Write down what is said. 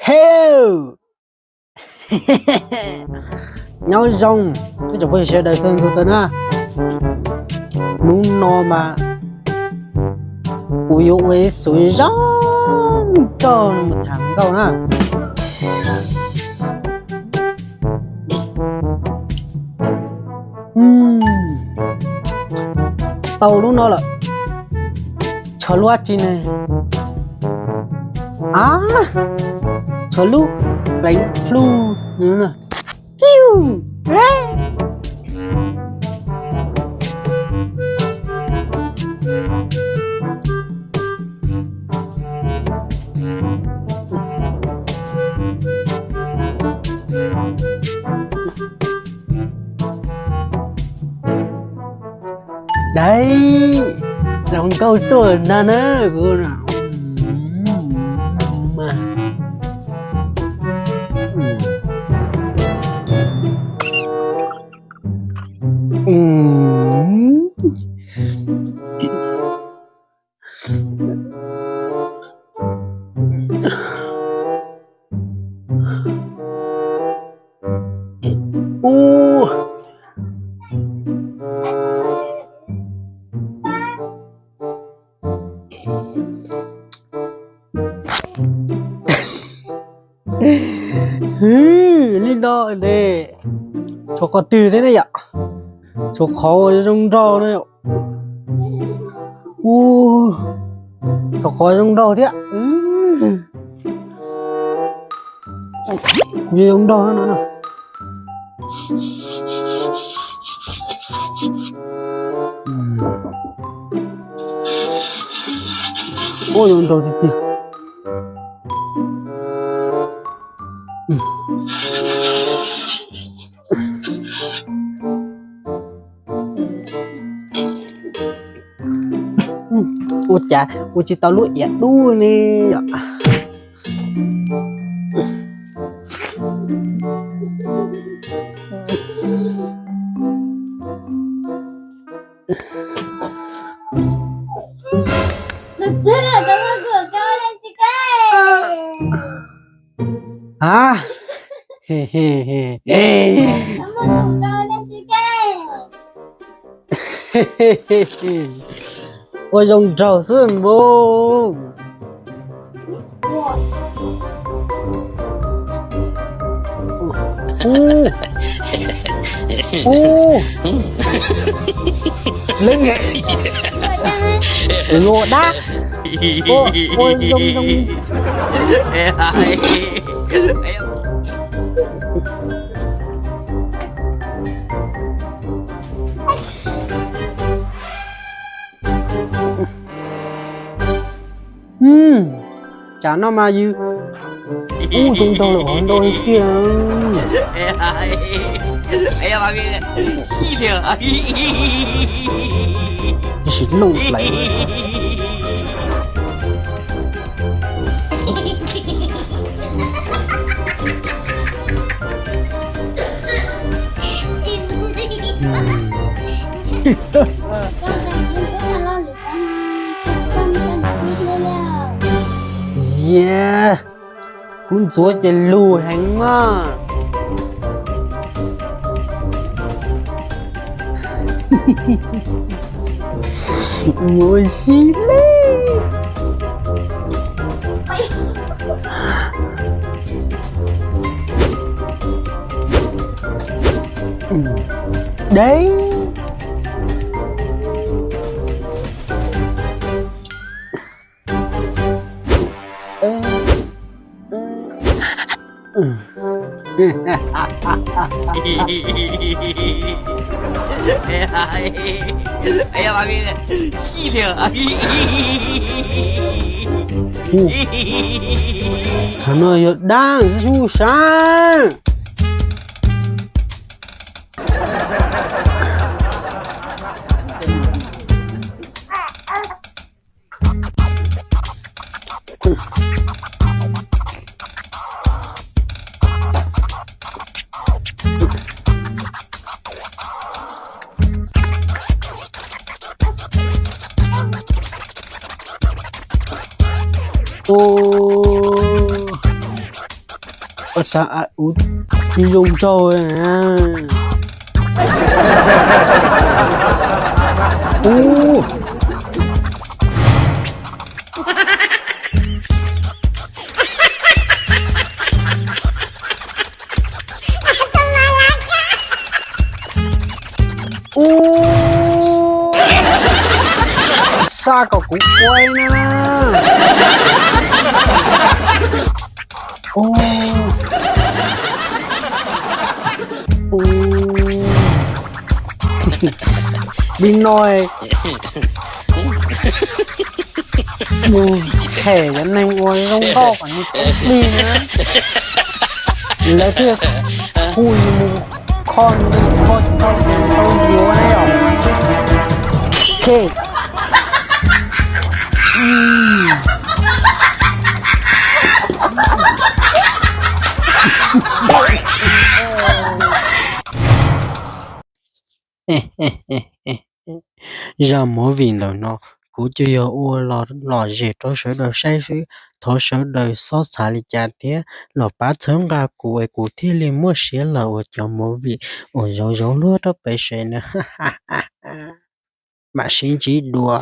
Hello, nyob zoo ib tsoom phooj ywg sawv daws txhua txhua tus na. Hnub no mas kuv yuav ua ib xuv zoo nraug mus tham nkauj na. Tau lub no lawm, tshuav lub dab tsi ne? A, tshuav lub pleev plhu. Dai, zoo nkauj tuaj na na kuv. Ub, li no ne, tshuav qhov twg thiab ne yom? Tshuav qhov zoo nraug na yom. Ub, tshuav qhov zoo nraug thiab. Zoo nraug no na. Ub, zoo nraug tiag tiag. Ua cas ua tsis tau lub iav dub ne yom? A, ua zoo nraug xwb npog. Ub, ub, leej luag dab, ua zoo zoo. Tsam no mas yus ub zoo nraug lawm hov nraug li tiag. Tab sis looj plaim. Yia, kuv ntxuav ces lug heev mas. Ua si le. Deb. Thaum no yog dab xwb sub sab. Ub, Ua tsis zoo nraug. Ub, ub, xa kom kuv quay na. Ub, ub, li no mus them cov neeg ua zoo nkauj kom nws tau plig na, lawv thiaj hu yus mus kho, kho, kho, kho yuav na yom. Ok. Zaj movie ntawm no kuv ces yog ua los lom zem rau sawv daws saib xwb. Thov sawv daws txhob xav li cas thiab los pab txhawb nqa kuv es kuv thiaj li muaj siab los ua cov movie uas zoo zoo luag rau peb saib na. Mam sib ntsib dua.